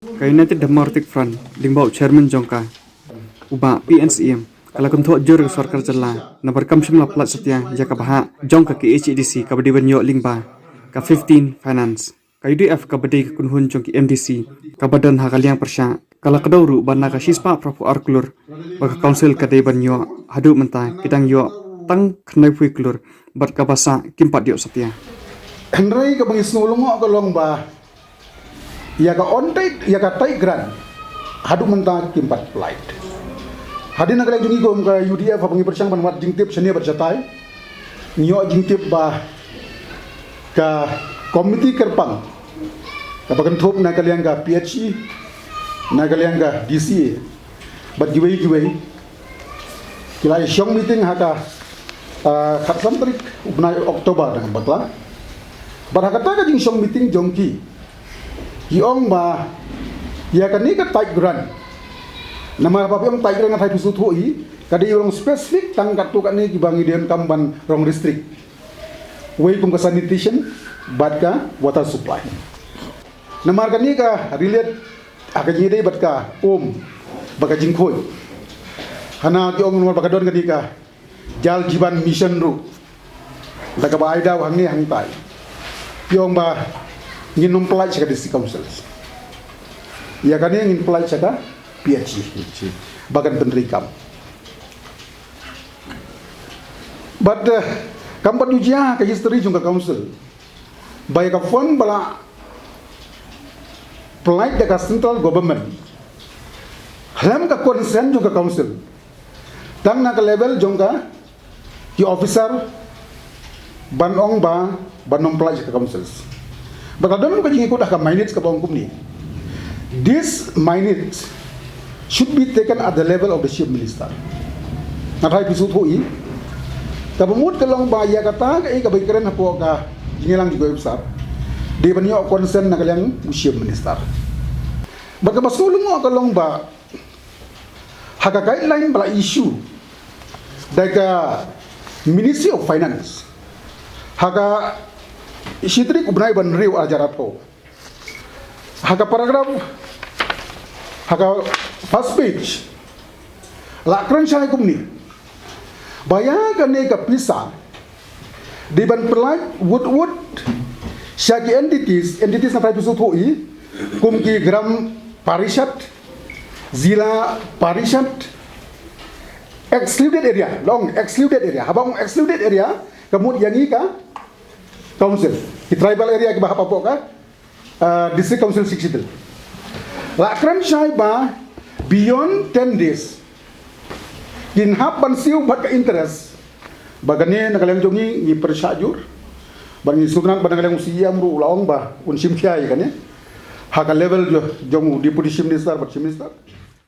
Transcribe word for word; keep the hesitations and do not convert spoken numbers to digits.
Ka United Democratic Front lyngba u chairman jong ka, u Bah P N Syiem, ka la kynthoh jur ïa ka sorkar jylla namar kam shym la pynlait satia ïa ka bhah jong ka K H A D C kaba dei ban ïoh lyngba ka fifteen Finance. Ka U D F kaba dei ka kynhun jong ki M D C kaba don ha ka liang pyrshah, ka la kdew ruh ba na ka shispah phra phew ar klur ba ka council ka dei ban ïoh, haduh mynta ki dang ïoh tang khyndai phew klur bad kaba sah kim pat ïoh satia. Hynrei kaba ngi sngew lyngngoh ka long ba ïa ka on tight, ïa ka tight grant haduh mynta kim pat pynlait. Hadien na ka liang jong ngi kum ka U D F haba ngi pyrshang ban wad jingtip shane bad shatai, ngi ïoh jingtip ba ka komiti kyrpang kaba kynthup na ka liang ka P H E, na ka liang ka D C A bad kiwei kiwei, ki la ïa shong meeting ha ka, ah, khatsan tarik u bnai October, dang bakla. Bad ha kata ka jingshong meeting jong ki, ki ong ba ïa kane ka tight grant, namar ba phi ong tight grant, nga tharai phi sngewthuh hi, ka dei ïa u long specific tang katto katne kiba ngi donkam ban rong restrict, wei kum ka sanitation bad ka water supply. Namar kane ka relate ha ka jingïadei bad ka um bad ka jingkhuid. Hana ki ong namar ba ka don kane ka Jal Jeevan Mission ruh, da kaba ai daw hangne hangtai, ki ong ba ngin ym pynlait sha ka District Council. Ïa kane ngin pynlait sha ka P H E ba kan pyntreikam. Bad, eh, kam pat ju jia ka history jong ka council ba ïa ka fund ba la pynlait da ka central government khlem ka consent jong ka council, tang na ka level jong ka ki officer ban ong ba ban ym pynlait sha ka councils. Ba ka don ka jingkut ha ka minutes kaba ong kumne: "This minutes should be taken at the level of the Chief Minister." Nga tharai phi sngewthuh hi. Kaba mut ka long ba ïa kata kaei kaba kren hapoh ka jingïalang jong ka officer, dei ban ïoh consent na ka liang u Chief Minister. Bad kaba sngewlyngngoh ka long ba ha ka guideline ba la issue da ka Ministry of Finance ha ka shi tarik u bnai ba hynriew arhajar arphew, ha ka paragraph, ha ka first page, la kren shai kumne ba ïa kane ka pisa dei ban pynlait wut wut sha ki entities, entities nga tharai phi sngewthuh hi, kum ki Gram Parishad, Zila Parishad, excluded area, long excluded area. Haba ong excluded area, ka mut ïa ngi ka council, ki tribal area kiba hap hapoh ka, ah, District Council Sixth Schedule. La kren shai ba beyond ten days kin hap ban siew bad ka interest. Ba kane na ka liang jong ngi ngi pyrshah jur. Ba ngi sngewtynnat ba na ka liang u C E M ruh u la ong ba un shim khia ïa kane ha ka level jo-, jong u Deputy Chief Minister bad Chief Minister.